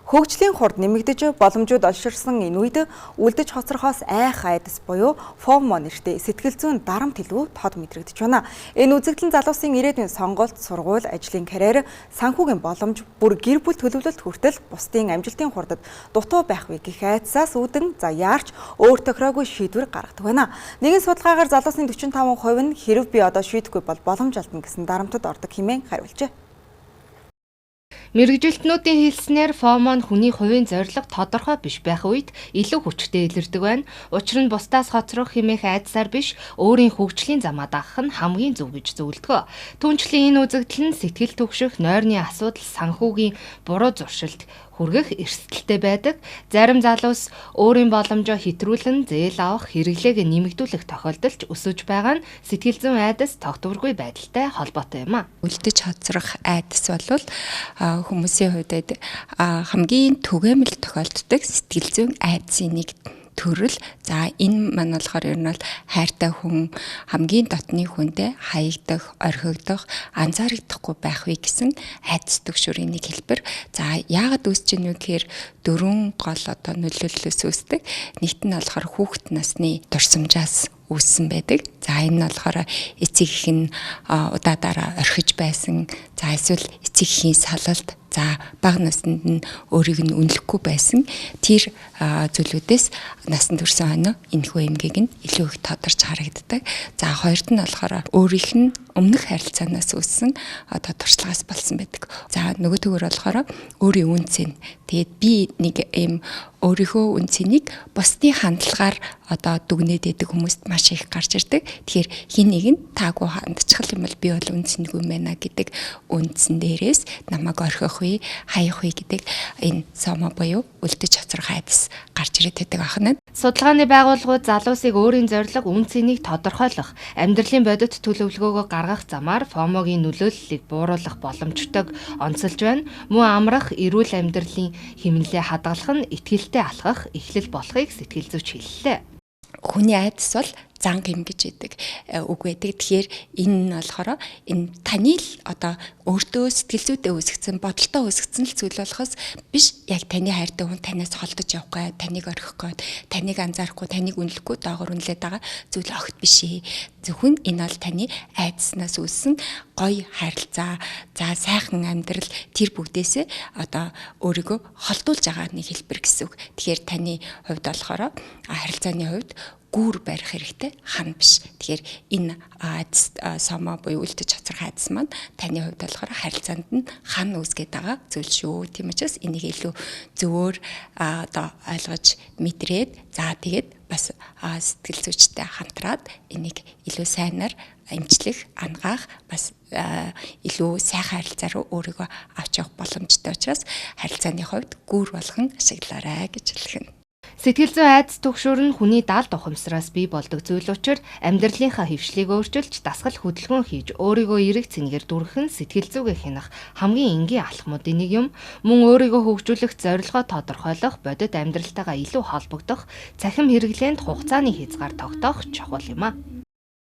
Хөгжлийн хурд нэмэгдэж, боломжууд олширсан энэ үед үлдэж хоцрохоос айх айдас буюу FOMO нэртэй сэтгэл зүйн дарамт илүү тод мэдрэгдэж байна. Энэ үзэгдэл нь залуусын ирээдүйн сонголт, сургууль, ажлын карьер, санхүүгийн боломж, бүр гэр бүл төлөвлөлт хүртэл бусдын амжилтын хурдад дутуу байх вэ гэх айдсаас үүдэн за яарч өөр тохироогүй шийдвэр гаргадаг байна. Нэгэн судалгаагаар залуусын 45% нь хэрв би одоо шийдэхгүй бол боломж алдна гэсэн дарамтад ордог хэмээн хариулжээ. Мэргэжилтнүүдийн хэлснээр FOMO нь хүний хувийн зорилго тодорхой биш байх үед илүү хүчтэй илэрдэг байна. Учир нь бусдаас хоцрох хэмээх айдсаар биш, өөрийн хөгжлийн замаа дагах нь хамгийн зөв гэж зөвлөдгөө. Түүнчлэн энэ үзэгдэл нь сэтгэл түгших, нойрны асуудал, санхүүгийн буруу зуршилд хүргэх эрсдэлтэй байдаг. Зарим залуус өөрийн боломжоо хэтрүүлэн зээл авах, хэрэглээг нэмэгдүүлэх тохиолдол ч өсөж байгаа нь сэтгэл зүйн айдас тогтворгүй байдалтай холбоотой юм а. Үлдэж хоцрох айдас бол хүмүүсийн хувьд хамгийн түгээмэл тохиолддог сэтгэл зүйн айдсын нэг төрөл. За энэ маань болохоор ер нь бол хайртай хүн хамгийн дотны хүндээ хаягдах, орхигдох, анзаарагдахгүй байх вэ гэсэн айдас түгшүүрийн нэг хэлбэр. За яагаад үүсэж ийн вэ гэхээр дөрвөн гол одоо нөлөөллөөс үүсдэг. Нэгт нь болохоор хүүхэд насны дурсамжаас үүссэн байдаг. За энэ нь болохоор эцэг их нь удаадаараа орхиж байсан. За эсвэл эцэг эхийн салалт, за бага наснд нь өөрийг нь үнэлэхгүй байсан тэр зүйлүүдээс насан турш хойно энэхүү эмгээг нь илүү их тодорч харагддаг. За хоёрт нь болохоор өөрийнх нь өмнөх харилцаанаас үүссэн одоо туршлагаас болсон байдаг. За нөгөөтэйгөр болохоор өөрийн үн цэн. Тэгээд би нэг ийм өөрийнхөө үн цэнийг бусдын хандлагаар одоо дүгнээд байдаг хүмүүст маш их гарч ирдэг. Тэгэхээр хин нэг нь таагүй хандчихал юм бол би бол үн цэнгүй юм байна гэдэг үндсэн дээрээс намайг орхих вэ, хаях вэ гэдэг энэ SOMO буюу үлдэж хоцрох айдас гарч ирээд байдаг ахна. Судалгааны байгууллагууд залуусыг өөрийн зорилго, үн цэнийг тодорхойлох, амьдралын бодит төлөвлөгөөгөө гаргах замаар FOMO-гийн нөлөөллийг бууруулах боломжтойг онцолж байна. Мөн амрах, эрүүл амьдралын хэмнэлээ хадгалах нь итгэлтэй алхах эхлэл болохыг сэтгэл зүйч хэллээ. Хүний айдас бол занг юм гэж байдаг үг байдаг. Тэгэхээр энэ нь болохоор энэ таны л одоо өөртөө сэтгэл зүйдээ үүсгэсэн, бодолтой үүсгэсэн л зүйл болохоос биш, яг таны хайртай хүн танаас холдож явахгүй, таныг орхихгүй, таныг анзаарахгүй, таныг үнэлэхгүй, доогоор үнэлээд байгаа зүйл огт биш ээ. Зөвхөн энэ бол таны айдснаас үүссэн гоё харилцаа, за сайхан амьдрал тэр бүгдээсээ одоо өөрийгөө холдуулж байгаа нэг хэлбэр гэсэн үг. Тэгэхээр таны хувьд болохоор харилцааны хувьд гүүр барих хэрэгтэй, хан биш. Тэгэхээр энэ айдас SOMO буюу үлдэж хоцрох айдас маань таны хувьд болохоор харилцаанд нь хан үүсгээд байгаа зүйл шүү. Тийм учраас энийг илүү зөвөр одоо ойлгож мэдрээд, за тэгээд бас сэтгэл зүйчтэй хамтраад энийг илүү сайнаар эмчлэх, анагаах, бас илүү сайхан харилцаа руу өөрийгөө авч явах боломжтой учраас харилцааны хувьд гүүр болгон ашиглаарай гэж хэлэх нь. Сэтгэл зүйн айдас түгшүүр нь хүний далд ухамсараас бий болдог зүйл учир амьдралынхаа хэвшлийг өөрчилж, дасгал хөдөлгөөн хийж өөрийгөө эерэг цэнгээр дүрхэх нь сэтгэл зүгээ хянах хамгийн энгийн алхмуудын нэг юм. Мөн өөрийгөө хөгжүүлэх зорилгоо тодорхойлох, бодит амьдралтайгаа илүү холбогдох, цахим хэрэглээнд хугацааны хязгаар тогтоох чухал юм а.